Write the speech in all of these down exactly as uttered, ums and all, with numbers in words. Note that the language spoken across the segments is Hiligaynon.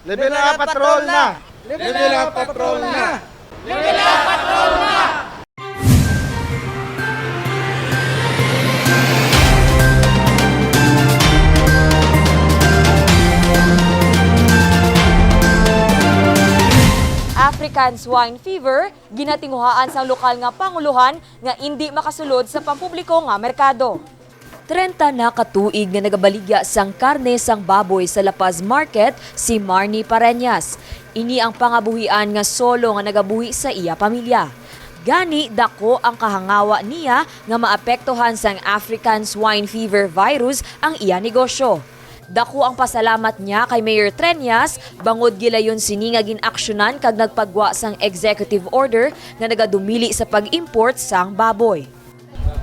Level up, patrol na! Level up, patrol na! African swine fever, ginatinguhaan sang lokal nga pangulohan nga indi makasulod sa pampubliko nga merkado. Trenta na ka tuig nga nagabaligya sang karne sang baboy sa La Paz Market si Marnie Pareñas. Ini ang pangabuhian nga solo nga nagabuhi sa iya pamilya. Gani, dako ang kahangawa niya nga maapektuhan sang African swine fever virus ang iya negosyo. Dako ang pasalamat niya kay Mayor Treñas bangod gilayon sini nga gin-aksyonan kag nagpagwa sang executive order nga nagadumili sa pag-import sang baboy.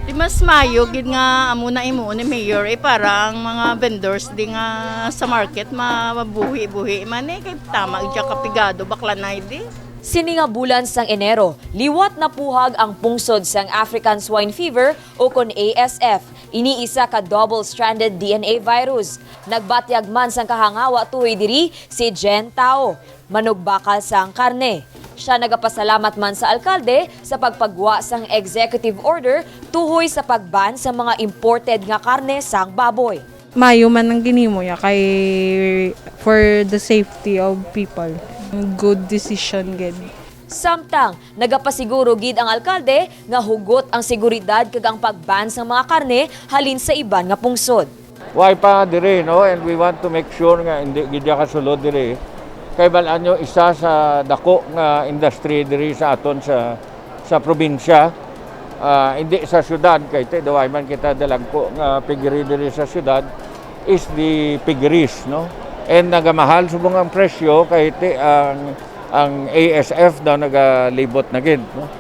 Di mas mayo gid nga amo na imo ni Mayor, eh, para ang mga vendors di nga sa market mabuhi-buhi man, eh, kay tama gid siya kapigado, baklanay di. Sini nga bulan sang Enero, liwat napuhag ang pungsod sang African Swine Fever o kon A S F. Ini isa ka double-stranded D N A virus. Nagbatyag man sang kahangawa tuhoy diri si Jen Tao, manugbakal sang karne. Siya nagapasalamat man sa alkalde sa pagpagwa sang executive order tuhoy sa pag-ban sa mga imported nga karne sang baboy. Mayo man ang ginhimo niya kay for the safety of people. Good decision gid. Samtang nagapasiguro gid ang alkalde nga hugot ang seguridad kag ang pag-ban sang mga karne halin sa iban nga pungsod. Way pa diri, no? And we want to make sure nga hindi gid siya kasulod diri. Kay bal-an nyo, isa sa dako nga industry diri sa aton sa sa probinsya, ah, hindi sa syudad, kay ti duway man kita dalagko nga piggery diri sa syudad, is the piggeries, no? And nagamahal subong ang presyo kay ti ang ang A S F daw nagalibot na gid, no?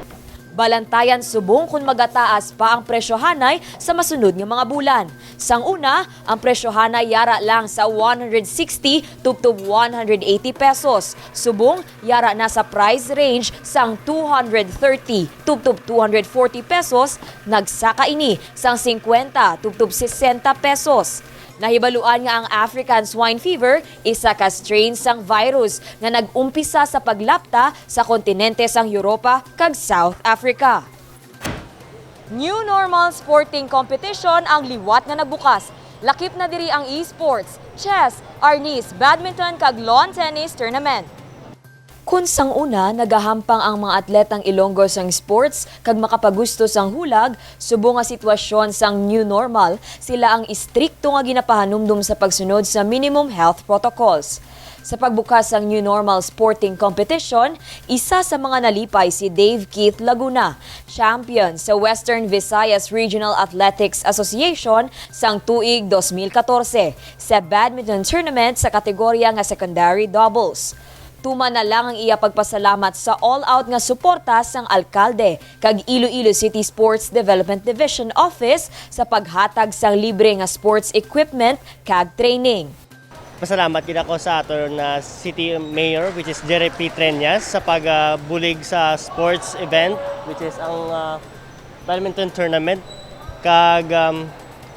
Balantayan subong kon magataas pa ang presyohanay sa masunod nga mga bulan. Sang una, ang presyohanay yara lang sa one hundred sixty tubtob one hundred eighty pesos. Subong, yara na sa price range sang two hundred thirty tubtob two hundred forty pesos, nagsaka ini sang singkwenta tubtob sesenta pesos. Nahibaluan nga ang African Swine Fever isa ka strain sang virus nga nag-umpisa sa paglapta sa kontinente sang Europa kag South Africa. New Normal Sporting Competition ang liwat nga nagbukas. Lakip na diri ang esports, chess, arnis, badminton kag lawn tennis tournament. Kun sang una nagahampang ang mga atletang Ilonggo sang sports kag makapagusto sang hulag, subong nga sitwasyon sang new normal, sila ang istrikto nga ginapahanumdom sa pagsunod sa minimum health protocols. Sa pagbukas sang New Normal Sporting Competition, isa sa mga nalipay si Dave Keith Laguna, champion sa Western Visayas Regional Athletics Association sang tuig dos mil katorse sa badminton tournament sa kategorya nga secondary doubles. Tuman na lang ang iya pagpasalamat sa all-out nga suporta sang alkalde kag Iloilo City Sports Development Division Office sa paghatag sang libre nga sports equipment kag training. Pasalamat gid ako sa aton na City Mayor, which is Jerry P. Treñas, sa pagbulig sa sports event, which is ang ah, badminton tournament. Kag um,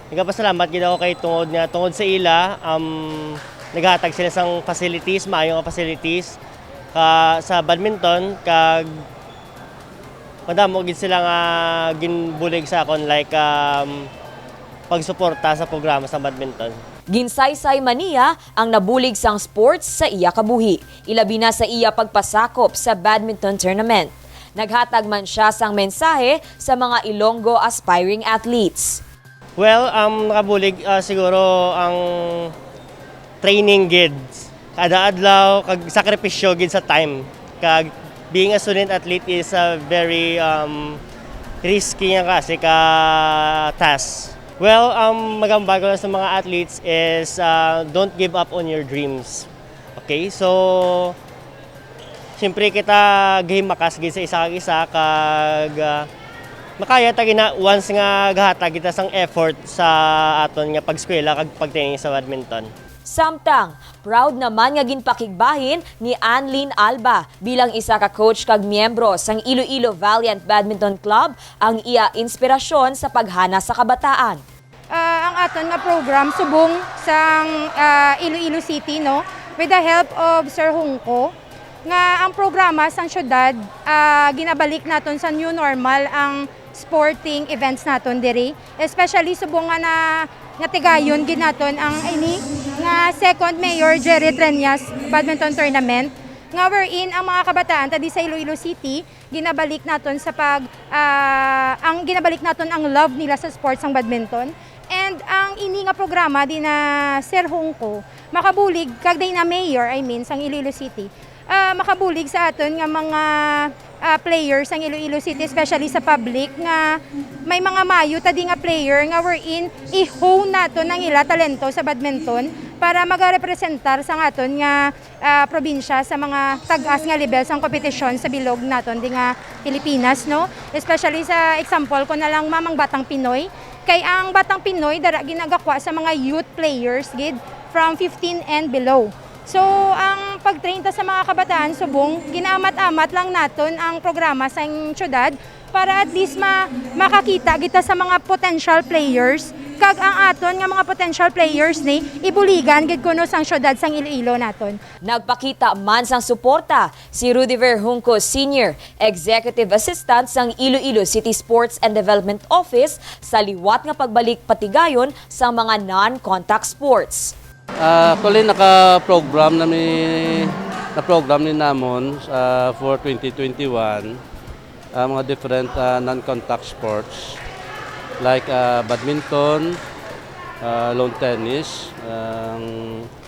nagapasalamat gid ako kay tungod nga tungod sa ila um, naghatag sila sang facilities, maayo nga facilities ka sa badminton kag madamo gid sila nga ginbulig sa akon like um, pagsuporta sa programa sa badminton. Ginsaysay man niya ang nabulig sang sports sa iya kabuhi, ilabi na sa iya pagpasakop sa badminton tournament. Naghatag man sia sang mensahe sa mga Ilonggo aspiring athletes. Well, um, nakabulig uh, siguro ang training gid. Kada adlaw, kag sakripisyo gid sa time. Kag being a student athlete is a very um, risky nga kasi ka task. Well, um, magambal ko lang sa mga athletes is uh, don't give up on your dreams. Okay, so siyempre kita gahimakas gid sa isa kag isa kag uh, makaya ta gina once nga gahatag kita sang effort sa aton nga pag-eskwela kag pagtraining sa badminton. Samtang, proud naman nga ginpakigbahin ni Anlene Alba bilang isa ka coach kag miyembro sang Iloilo Valiant Badminton Club ang iya inspirasyon sa paghana sa kabataan. Ah, ang aton nga program subong sang ah, Iloilo City, no, With the help of Sir Hungko, nga ang programa sang syudad, ah, ginabalik naton sa new normal ang sporting events naton diri, especially subong nga na, nga tigayon gid naton ang ini nga Second Mayor Jerry Treñas Badminton Tournament, nga wherein ang mga kabataan ta di sa Iloilo City ginabalik naton sa pag, ah, ang ginabalik naton ang love nila sa sports sang badminton. And ang ini nga programa di na Sir Hungko makabulig kag di na mayor, I mean, sang Iloilo City, ah, makabulig sa aton nga mga, ah, players sang Iloilo City, especially sa public, nga may mga mayo ta di nga player nga wherein i-hone naton ang ila talento sa badminton para magarepresentar sang aton nga, ah, probinsya sa mga tag-as nga level sang kompetisyon sa bilog naton di nga Pilipinas, no? Especially sa example ko na lang, ma'am, ang Batang Pinoy. Kay ang Batang Pinoy dara ginagakwa sa mga youth players gid from fifteen and below. So, ang pagtrain ta sa mga kabataan subong, ginaamat-amat lang naton ang programa sa syudad para at least ma-, makakita kita sa mga potential players, kag ang aton nga mga potential players ni ibuligan gid kuno sang syudad sang Iloilo naton. Nagpakita man sang suporta si Rudiver Junco Senior, Executive Assistant sang Iloilo City Sports and Development Office, sa liwat nga pagbalik patigayon sang mga non-contact sports. Ah, actually, naka-program na mi, na-program ni namon, ah, for twenty twenty-one, ah, mga different, ah, non-contact sports like, ah, badminton, ah, lawn tennis, ang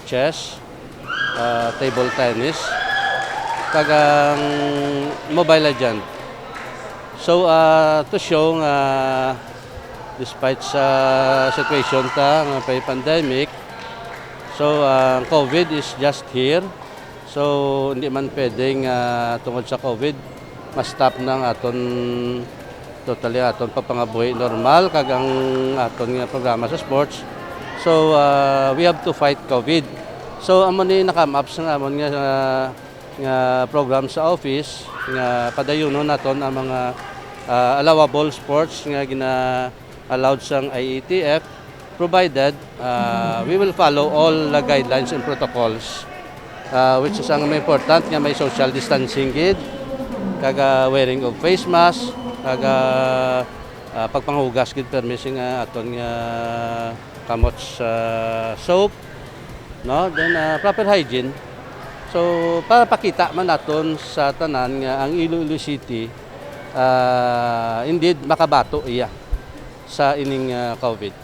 chess, ah, table tennis, kag ang Mobile Legend. So, ah, to show nga despite sa situation ta nga may pandemic, so, ang COVID is just here. So, hindi man pwedeng, ah, tungod sa COVID, ma-stop na ang aton, totally aton pagpangabuhi normal, kag ang aton nga programa sa sports. So, ah, we have to fight COVID. So, amo ni na-come up sa amon nga, nga program sa office nga padayunon naton ang mga, ah, allowable sports nga gina-allowed sang I A T F, provided, ah, we will follow all the guidelines and protocols, ah, which is ang may important nga may social distancing gid, kag, ah, wearing of face mask, kag, ah, ah, pagpanghugas gid permi sing, ah, aton nga kamot sa soap, no? Then, ah, proper hygiene. So, para pakita man naton sa tanan nga ang Iloilo City, ah, indeed makabato iya sa ining, ah, COVID.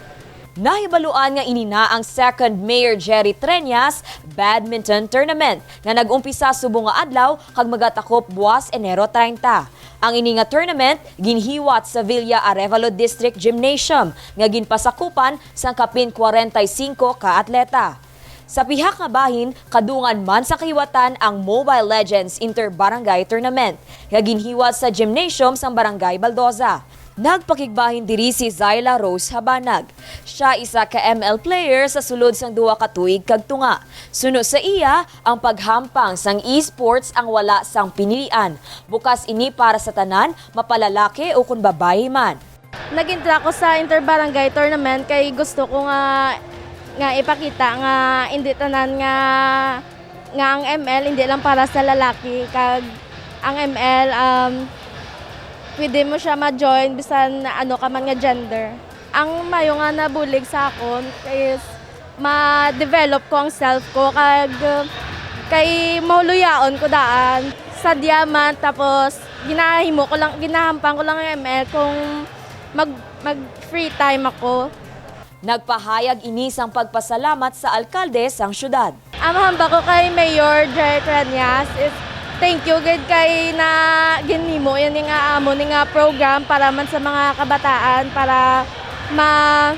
Nahibaluan nga ini na ang Second Mayor Jerry Treñas Badminton Tournament nga nag-umpisa subong nga adlaw kag magatakop buwas Enero treinta. Ang ini nga tournament ginhiwat sa Villa Arevalo District Gymnasium nga ginpasakupan sang kapin kwarenta y singko ka atleta. Sa pihak nga bahin, kadungan man sa kahiwatan ang Mobile Legends Inter-Barangay Tournament nga ginhiwat sa gymnasium sang Barangay Baldoza. Nagpakigbahin diri si Zyla Rose Habanag. Sia isa ka M L player sa sulod sang duha ka tuig kag tunga. Suno sa iya, ang paghampang sang esports ang wala sang pinilian. Bukas ini para sa tanan, mapalalaki ukon babayi man. Nag-entra ko sa inter-barangay tournament kay gusto ko nga, nga ipakita nga hindi tanan nga, nga ang M L hindi lang para sa lalaki, kag ang M L, um, pwede mo siya ma-join bisan ano ka man nga gender. Ang mayo nga nabulig sa akon is ma-develop ko ang self ko, kag kay maluyaon ko daan sa diamond, tapos ginahimo ko lang, ginahampang ko lang ang M L kung mag, mag free time ako. Nagpahayag ini sang pagpasalamat sa alkalde sang syudad. Ang mahambal ko kay Mayor Jerry Treñas is thank you gid kay na ginhimo yan nga amo ni nga program para man sa mga kabataan, para ma-,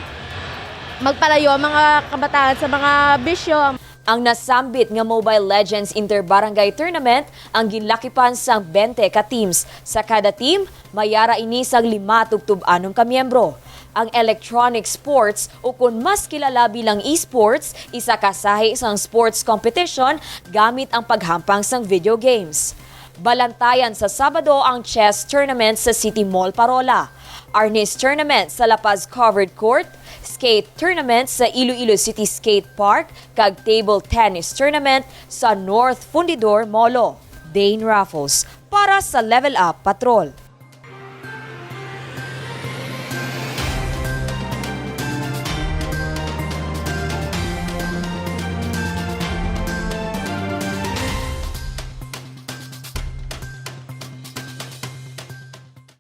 magpalayo ang mga kabataan sa mga bisyo. Ang nasambit nga Mobile Legends Inter-Barangay Tournament ang ginlakipan sang twenty ka teams. Sa kada team, may ara ini sang lima tubtob anom ka miyembro. Ang electronic sports, ukon mas kilala bilang esports, isa ka sahi sang sports competition gamit ang paghampang sang video games. Balantayan sa Sabado ang chess tournament sa City Mall Parola. Arnis Tournament sa La Paz Covered Court, Skate Tournament sa Iloilo City Skate Park, kag Table Tennis Tournament sa North Fundidor Molo. Dane Raffles para sa Level Up Patrol.